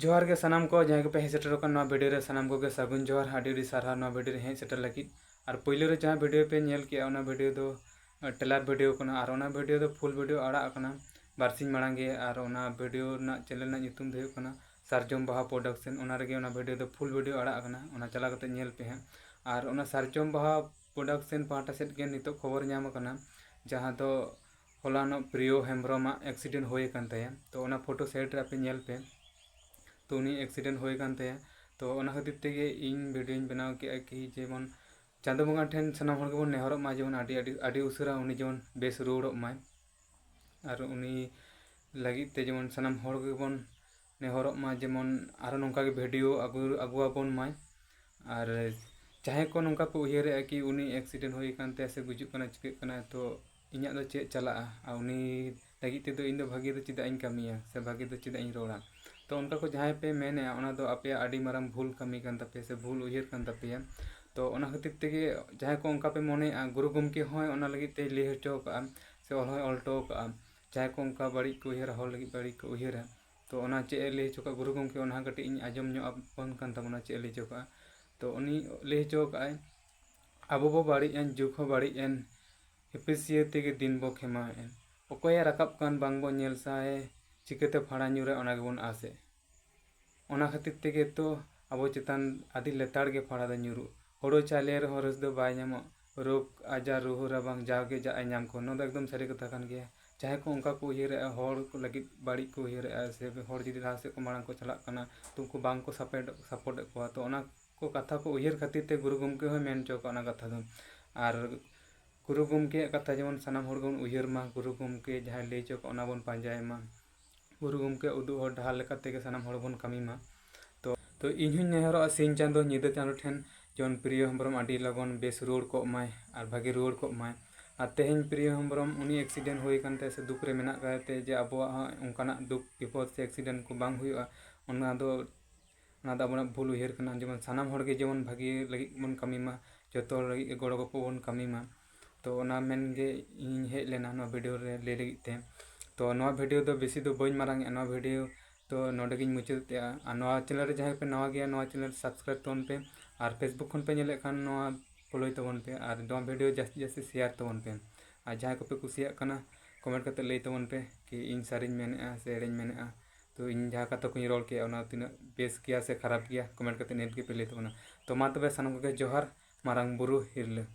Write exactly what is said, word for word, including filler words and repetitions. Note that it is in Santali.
ᱡᱚᱦᱟᱨ ᱜᱮ ᱥᱟᱱᱟᱢ ᱠᱚ, ᱡᱟᱦᱟᱸᱭ ᱠᱚᱯᱮ ᱦᱮᱡ ᱥᱮᱴᱮᱨ ᱟᱠᱟᱱ ᱱᱚᱣᱟ ᱵᱷᱤᱰᱤᱭᱳ ᱨᱮ, ᱥᱟᱱᱟᱢ ᱠᱚᱜᱮ ᱥᱟᱹᱜᱩᱱ ᱡᱚᱦᱟᱨ, ᱟᱹᱰᱤ ᱟᱹᱰᱤ ᱥᱟᱨᱦᱟᱣ ᱱᱚᱣᱟ ᱵᱷᱤᱰᱤᱭᱳ ᱨᱮ ᱦᱮᱡ ᱥᱮᱴᱮᱨ ᱞᱟᱹᱜᱤᱫ᱾ ᱟᱨ ᱯᱳᱭᱞᱳ ᱨᱮ ᱡᱟᱦᱟᱸ ᱵᱷᱤᱰᱤᱭᱳ ᱯᱮ ᱧᱮᱞ ᱠᱮᱜᱼᱟ, ᱚᱱᱟ ᱵᱷᱤᱰᱤᱭᱳ ᱫᱚ ᱴᱨᱮᱞᱟᱨ ᱵᱷᱤᱰᱤᱭᱳ ᱠᱟᱱᱟ, ᱟᱨ ᱚᱱᱟ ᱵᱷᱤᱰᱤᱭᱳ ᱫᱚ ᱯᱷᱩᱞ ᱵᱷᱤᱰᱤᱭᱳ ᱟᱲᱟᱜ ᱟᱠᱟᱱᱟ ᱵᱟᱨᱥᱤᱧ ᱢᱟᱲᱟᱝ ᱜᱮ᱾ ᱟᱨ ᱚᱱᱟ ᱵᱷᱤᱰᱤᱭᱳ ᱨᱮᱱᱟᱜ ᱪᱮᱱᱮᱞ ᱨᱮᱱᱟᱜ ᱧᱩᱛᱩᱢ ᱫᱚ ᱦᱩᱭᱩᱜ ᱠᱟᱱᱟ ᱥᱟᱨᱡᱚᱢ ᱵᱟᱦᱟ ᱯᱨᱚᱰᱟᱠᱥᱚᱱ᱾ ᱚᱱᱟ ᱨᱮᱜᱮ ᱚᱱᱟ ᱵᱷᱤᱰᱤᱭᱳ ᱫᱚ ᱯᱷᱩᱞ ᱵᱷᱤᱰᱤᱭᱳ ᱟᱲᱟᱜ ᱟᱠᱟᱱᱟ, ᱚᱱᱟ ᱪᱟᱞᱟᱣ ᱠᱟᱛᱮ ᱧᱮᱞ ᱯᱮ ᱦᱟᱸᱜ᱾ ᱟᱨ ᱚᱱᱟ ᱥᱟᱨᱡᱚᱢ ᱵᱟᱦᱟ ᱯᱨᱚᱰᱟᱠᱥᱚᱱ ᱯᱟᱦᱴᱟ ᱥᱮᱫ ᱜᱮ ᱱᱤᱛᱚᱜ ᱠᱷᱚᱵᱚᱨ ᱧᱟᱢ ᱟᱠᱟᱱᱟ, ᱡᱟᱦᱟᱸ ᱫᱚ ᱦᱚᱞᱟᱱᱚᱜ ᱯᱨᱤᱭᱚ ᱦᱮᱢᱵᱨᱚᱢᱟᱜ ᱮᱠᱥᱤᱰᱮᱱᱴ ᱦᱩᱭ ᱟᱠᱟᱱ ᱛᱟᱭᱟ᱾ ᱛᱚ ᱚᱱᱟ ᱯᱷᱳᱴᱳ ᱥᱟᱭᱤᱰ ᱨᱮ ᱟᱯᱮ ᱧᱮᱞ ᱯᱮ, ᱛᱚ ᱩᱱᱤ ᱮᱠᱥᱤᱰᱮᱱᱴ ᱦᱩᱭ ᱟᱠᱟᱱ ᱛᱟᱭᱟ᱾ ᱛᱚ ᱚᱱᱟ ᱠᱷᱟᱹᱛᱤᱨ ᱛᱮᱜᱮ ᱤᱧ ᱵᱷᱤᱰᱤᱭᱳᱧ ᱵᱮᱱᱟᱣ ᱠᱮᱜᱼᱟ ᱠᱤ ᱡᱮᱢᱚᱱ ᱪᱟᱸᱫᱳ ᱵᱚᱸᱜᱟ ᱴᱷᱮᱱ ᱥᱟᱱᱟᱢ ᱦᱚᱲ ᱜᱮᱵᱚᱱ ᱱᱮᱦᱚᱨᱚᱜ ᱢᱟ, ᱡᱮᱢᱚᱱ ᱟᱹᱰᱤ ᱟᱹᱰᱤ ᱟᱹᱰᱤ ᱩᱥᱟᱹᱨᱟ ᱩᱱᱤ ᱡᱮᱢᱚᱱ ᱵᱮᱥ ᱨᱩᱣᱟᱹᱲᱚᱜ ᱢᱟᱭ᱾ ᱟᱨ ᱩᱱᱤ ᱞᱟᱹᱜᱤᱫ ᱛᱮ ᱡᱮᱢᱚᱱ ᱥᱟᱱᱟᱢ ᱦᱚᱲ ᱜᱮᱵᱚᱱ ᱱᱮᱦᱚᱨᱚᱜ ᱢᱟ, ᱡᱮᱢᱚᱱ ᱟᱨᱚ ᱱᱚᱝᱠᱟ ᱜᱮ ᱵᱷᱤᱰᱤᱭᱳ ᱟᱹᱜᱩ ᱟᱹᱜᱩ ᱟᱵᱚᱱ ᱢᱟᱭ᱾ ᱟᱨ ᱡᱟᱦᱟᱸᱭ ᱠᱚ ᱱᱚᱝᱠᱟ ᱯᱮ ᱩᱭᱦᱟᱹᱨᱮᱜᱼᱟ ᱠᱤ ᱩᱱᱤ ᱮᱠᱥᱤᱰᱮᱱᱴ ᱦᱩᱭ ᱟᱠᱟᱱ ᱛᱟᱭᱟ ᱥᱮ ᱜᱩᱡᱩᱜ ᱠᱟᱱᱟ, ᱪᱤᱠᱟᱹᱜ ᱠᱟᱱᱟ, ᱛᱚ ᱤᱧᱟᱹᱜ ᱫᱚ ᱪᱮᱫ ᱪᱟᱞᱟᱜᱼᱟ? ᱟᱨ ᱩᱱᱤ ᱞᱟᱹᱜᱤᱫ ᱛᱮᱫᱚ ᱤᱧ ᱫᱚ ᱵᱷᱟᱹᱜᱤ ᱫᱚ ᱪᱮᱫᱟᱜ ᱤᱧ ᱠᱟᱹᱢᱤᱭᱟ ᱥᱮ ᱵᱷᱟᱹᱜᱤ ᱫᱚ ᱪᱮᱫᱟᱜ ᱤᱧ ᱨᱚᱲᱟ? ᱛᱚ ᱚᱱᱠᱟ ᱠᱚ ᱡᱟᱦᱟᱸᱭ ᱯᱮ ᱢᱮᱱᱮᱜᱼᱟ, ᱚᱱᱟ ᱫᱚ ᱟᱯᱮᱭᱟᱜ ᱟᱹᱰᱤ ᱢᱟᱨᱟᱝ ᱵᱷᱩᱞ ᱠᱟᱹᱢᱤ ᱠᱟᱱ ᱛᱟᱯᱮᱭᱟ ᱥᱮ ᱵᱷᱩᱞ ᱩᱭᱦᱟᱹᱨ ᱠᱟᱱ ᱛᱟᱯᱮᱭᱟ᱾ ᱛᱚ ᱚᱱᱟ ᱠᱷᱟᱹᱛᱤᱨ ᱛᱮᱜᱮ ᱡᱟᱦᱟᱸᱭ ᱠᱚ ᱚᱱᱠᱟ ᱯᱮ ᱢᱚᱱᱮᱭᱮᱜᱼᱟ, ᱜᱩᱨᱩ ᱜᱚᱢᱠᱮ ᱦᱚᱸᱭ ᱚᱱᱟ ᱞᱟᱹᱜᱤᱫ ᱛᱮᱭ ᱞᱟᱹᱭ ᱦᱚᱪᱚ ᱟᱠᱟᱫᱼᱟ ᱥᱮ ᱚᱞ ᱦᱚᱸᱭ ᱚᱞ ᱦᱚᱴᱚ ᱟᱠᱟᱫᱼᱟ᱾ ᱡᱟᱦᱟᱸᱭ ᱠᱚ ᱚᱱᱠᱟ ᱵᱟᱹᱲᱤᱡ ᱠᱚ ᱩᱭᱦᱟᱹᱨᱟ, ᱦᱚᱲ ᱞᱟᱹᱜᱤᱫ ᱵᱟᱹᱲᱤᱡ ᱠᱚ ᱩᱭᱦᱟᱹᱨᱟ, ᱛᱚ ᱚᱱᱟ ᱪᱮᱫ ᱮ ᱞᱟᱹᱭ ᱦᱚᱪᱚ ᱠᱟᱜᱼᱟ ᱜᱩᱨᱩ ᱜᱚᱢᱠᱮ, ᱚᱱᱟ ᱦᱚᱸ ᱠᱟᱹᱴᱤᱡ ᱤᱧ ᱟᱸᱡᱚᱢ ᱧᱚᱜ ᱟᱵᱚᱱ ᱠᱟᱱ ᱛᱟᱵᱚᱱᱟ, ᱪᱮᱫ ᱮ ᱞᱟᱹᱭ ᱦᱚᱪᱚ ᱠᱟᱜᱼᱟ᱾ ᱛᱚ ᱩᱱᱤ ᱞᱟᱹᱭ ᱦᱚᱪᱚ ᱠᱟᱜᱼᱟᱭ, ᱟᱵᱚ ᱵᱚ ᱵᱟᱹᱲᱤᱡ ᱮᱱ, ᱡᱩᱜᱽ ᱦᱚᱸ ᱵᱟᱹᱲᱤᱡ ᱮᱱ, ᱦᱤᱯᱤᱥᱤᱭᱟᱹ ᱛᱮᱜᱮ ᱫᱤᱱ ᱵᱚ ᱠᱷᱮᱢᱟᱣᱮᱫ ᱮᱱ᱾ ᱚᱠᱚᱭᱮ ᱨᱟᱠᱟᱵ ᱠᱟᱱ ᱵᱟᱝ ᱵᱚ ᱧᱮᱞ ᱥᱟᱦᱟᱭ, ᱪᱤᱠᱟᱹᱛᱮ ᱯᱷᱟᱲᱟ ᱧᱩᱨᱟ ᱚᱱᱟ ᱜᱮᱵᱚᱱ ᱟᱥᱮᱫ᱾ ᱚᱱᱟ ᱠᱷᱟᱹᱛᱤᱨ ᱛᱮᱜᱮ ᱛᱚ ᱟᱵᱚ ᱪᱮᱛᱟᱱ ᱟᱹᱰᱤ ᱞᱮᱛᱟᱲ ᱜᱮ ᱯᱷᱟᱲᱟ ᱫᱚ ᱧᱩᱨᱩᱜ᱾ ᱦᱳᱲᱳ ᱪᱟᱣᱞᱮ ᱨᱮᱦᱚᱸ ᱨᱟᱹᱥ ᱫᱚ ᱵᱟᱭ ᱧᱟᱢᱚᱜ, ᱨᱳᱜᱽ ᱟᱡᱟᱨ ᱨᱩᱣᱟᱹ ᱨᱟᱵᱟᱝ ᱡᱟᱣᱜᱮ ᱡᱟᱜ ᱮ ᱧᱟᱢ ᱠᱚ᱾ ᱱᱚᱣᱟ ᱫᱚ ᱮᱠᱫᱚᱢ ᱥᱟᱹᱨᱤ ᱠᱟᱛᱷᱟ ᱠᱟᱱ ᱜᱮᱭᱟ᱾ ᱡᱟᱦᱟᱸᱭ ᱠᱚ ᱚᱱᱠᱟ ᱠᱚ ᱩᱭᱦᱟᱹᱨᱮᱜᱼᱟ, ᱦᱚᱲ ᱠᱚ ᱞᱟᱹᱜᱤᱫ ᱵᱟᱹᱲᱤᱡ ᱠᱚ ᱩᱭᱦᱟᱹᱨᱮᱜᱼᱟ ᱥᱮ ᱦᱚᱲ ᱡᱩᱫᱤ ᱞᱟᱦᱟ ᱥᱮᱫ ᱠᱚ ᱢᱟᱲᱟᱝ ᱠᱚ ᱪᱟᱞᱟᱜ ᱠᱟᱱᱟ, ᱛᱚ ᱩᱱᱠᱩ ᱵᱟᱝ ᱠᱚ ᱥᱟᱯᱳᱨᱴ ᱥᱟᱯᱳᱨᱴᱮᱫ ᱠᱚᱣᱟ᱾ ᱛᱚ ᱚᱱᱟ ᱠᱚ ᱠᱟᱛᱷᱟ ᱠᱚ ᱩᱭᱦᱟᱹᱨ ᱠᱷᱟᱹᱛᱤᱨ ᱛᱮ ᱜᱩᱨᱩ ᱜᱚᱢᱠᱮ ᱦᱚᱸᱭ ᱢᱮᱱ ᱦᱚᱪᱚ ᱠᱟᱜᱼᱟ ᱚᱱᱟ ᱠᱟᱛᱷᱟ ᱫᱚ᱾ ᱟᱨ ᱜᱩᱨᱩ ᱜᱚᱢᱠᱮᱭᱟᱜ ᱠᱟᱛᱷᱟ ᱡᱮᱢᱚᱱ ᱥᱟᱱᱟᱢ ᱦᱚᱲ ᱜᱮᱵᱚᱱ ᱩᱭᱦᱟᱹᱨ ᱢᱟ, ᱜᱩᱨᱩ ᱜᱚᱢᱠᱮ ᱡᱟᱦᱟᱸᱭ ᱞᱟᱹᱭ ᱦᱚᱪᱚ ᱠᱟᱜᱼᱟ ᱚᱱᱟ ᱵᱚᱱ ᱯᱟᱸᱡᱟᱭ ᱢᱟ᱾ ᱜᱩᱨᱩ ᱜᱚᱢᱠᱮ ᱩᱫᱩᱜ ᱦᱚᱨ ᱰᱟᱦᱟᱨ ᱞᱮᱠᱟ ᱛᱮᱜᱮ ᱥᱟᱱᱟᱢ ᱦᱚᱲ ᱵᱚᱱ ᱠᱟᱹᱢᱤ ᱢᱟ᱾ ᱛᱚ, ᱛᱚ ᱤᱧ ᱦᱚᱸᱧ ᱱᱮᱦᱚᱨᱚᱜᱼᱟ ᱥᱤᱧ ᱪᱟᱸᱫᱚ ᱧᱤᱫᱟᱹ ᱪᱟᱸᱫᱚ ᱴᱷᱮᱱ ᱡᱮᱢᱚᱱ ᱯᱨᱤᱭᱚ ᱦᱮᱢᱵᱨᱚᱢ ᱟᱹᱰᱤ ᱞᱚᱜᱚᱱ ᱵᱮᱥ ᱨᱩᱣᱟᱹᱲ ᱠᱚᱜ ᱢᱟᱭ ᱟᱨ ᱵᱷᱟᱜᱮ ᱨᱩᱣᱟᱹᱲ ᱠᱚᱜ ᱢᱟᱭ᱾ ᱟᱨ ᱛᱮᱦᱮᱧ ᱯᱨᱤᱭᱚ ᱦᱮᱢᱵᱨᱚᱢ ᱩᱱᱤ ᱮᱠᱥᱤᱰᱮᱱᱴ ᱦᱩᱭ ᱟᱠᱟᱱ ᱛᱟᱭᱟ ᱥᱮ ᱫᱩᱠ ᱨᱮ ᱢᱮᱱᱟᱜ ᱟᱠᱟᱫ ᱛᱮ ᱡᱮ ᱟᱵᱚᱣᱟᱜ ᱦᱚᱸ ᱚᱱᱠᱟᱱᱟᱜ ᱫᱩᱠ ᱵᱤᱯᱚᱫ ᱥᱮ ᱮᱠᱥᱤᱰᱮᱱᱴ ᱠᱚ ᱵᱟᱝ ᱦᱩᱭᱩᱜᱼᱟ, ᱚᱱᱟ ᱫᱚ, ᱚᱱᱟ ᱫᱚ ᱟᱵᱚᱱᱟᱜ ᱵᱷᱩᱞ ᱩᱭᱦᱟᱹᱨ ᱠᱟᱱᱟ᱾ ᱡᱮᱢᱚᱱ ᱥᱟᱱᱟᱢ ᱦᱚᱲ ᱜᱮ ᱡᱮᱢᱚᱱ ᱵᱷᱟᱜᱮ ᱞᱟᱹᱜᱤᱫ ᱵᱚᱱ ᱠᱟᱹᱢᱤ ᱢᱟ, ᱡᱚᱛᱚ ᱦᱚᱲ ᱞᱟᱹᱜᱤᱫ ᱜᱮ ᱜᱚᱲᱚ ᱜᱚᱯᱚᱲ ᱵᱚᱱ ᱠᱟᱹᱢᱤ ᱢᱟ᱾ ᱛᱚ ᱚᱱᱟ ᱢᱮᱱ ᱜᱮ ᱤᱧ ᱦᱮᱡ ᱞᱮᱱᱟ ᱱᱚᱣᱟ ᱵᱷᱤᱰᱤᱭᱳ ᱨᱮ ᱞᱟᱹᱭ ᱞᱟᱹᱜᱤᱫ ᱛᱮ᱾ ᱛᱚ ᱱᱚᱣᱟ ᱵᱷᱤᱰᱤᱭᱳ ᱫᱚ ᱵᱮᱥᱤ ᱫᱚ ᱵᱟᱹᱧ ᱢᱟᱨᱟᱝ ᱮᱜᱼᱟ, ᱱᱚᱣᱟ ᱵᱷᱤᱰᱤᱭᱳ ᱛᱚ ᱱᱚᱰᱮ ᱜᱤᱧ ᱢᱩᱪᱟᱹᱫᱮᱜᱼᱟ᱾ ᱟᱨ ᱱᱚᱣᱟ ᱪᱮᱱᱮᱞ ᱨᱮ ᱡᱟᱦᱟᱸᱭ ᱯᱮ ᱱᱟᱣᱟ ᱜᱮᱭᱟ, ᱱᱚᱣᱟ ᱪᱮᱱᱮᱞ ᱥᱟᱵᱥᱠᱨᱟᱭᱤᱵᱽ ᱛᱟᱵᱚᱱ ᱯᱮ, ᱟᱨ ᱯᱷᱮᱥᱵᱩᱠ ᱠᱷᱚᱱ ᱯᱮ ᱧᱮᱞᱮᱫ ᱠᱷᱟᱱ ᱱᱚᱣᱟ ᱯᱷᱳᱞᱳᱭ ᱛᱟᱵᱚᱱ ᱯᱮ, ᱟᱨ ᱱᱚᱣᱟ ᱵᱷᱤᱰᱤᱭᱳ ᱡᱟᱹᱥᱛᱤ ᱡᱟᱹᱥᱛᱤ ᱥᱮᱭᱟᱨ ᱛᱟᱵᱚᱱ ᱯᱮ᱾ ᱟᱨ ᱡᱟᱦᱟᱸᱭ ᱠᱚᱯᱮ ᱠᱩᱥᱤᱭᱟᱜ ᱠᱟᱱᱟ, ᱠᱚᱢᱮᱱᱴ ᱠᱟᱛᱮ ᱞᱟᱹᱭ ᱛᱟᱵᱚᱱ ᱯᱮ ᱠᱤ ᱤᱧ ᱥᱟᱹᱨᱤᱧ ᱢᱮᱱᱮᱫᱼᱟ ᱥᱮ ᱮᱲᱮᱧ ᱢᱮᱱᱮᱫᱼᱟ᱾ ᱛᱚ ᱤᱧ ᱡᱟᱦᱟᱸ ᱠᱟᱛᱷᱟ ᱠᱚᱧ ᱨᱚᱲ ᱠᱮᱜᱼᱟ, ᱚᱱᱟ ᱛᱤᱱᱟᱹᱜ ᱵᱮᱥ ᱜᱮᱭᱟ ᱥᱮ ᱠᱷᱟᱨᱟᱯ ᱜᱮᱭᱟ, ᱠᱚᱢᱮᱱᱴ ᱠᱟᱛᱮ ᱱᱤᱦᱟᱹᱛ ᱜᱮᱯᱮ ᱞᱟᱹᱭ ᱛᱟᱵᱚᱱᱟ᱾ ᱛᱚ ᱢᱟ ᱛᱚᱵᱮ ᱥᱟᱱᱟᱢ ᱠᱚᱜᱮ ᱡᱚᱦᱟᱨ, ᱢᱟᱨᱟᱝ ᱵᱩᱨᱩ ᱦᱤᱨᱞᱟᱹ᱾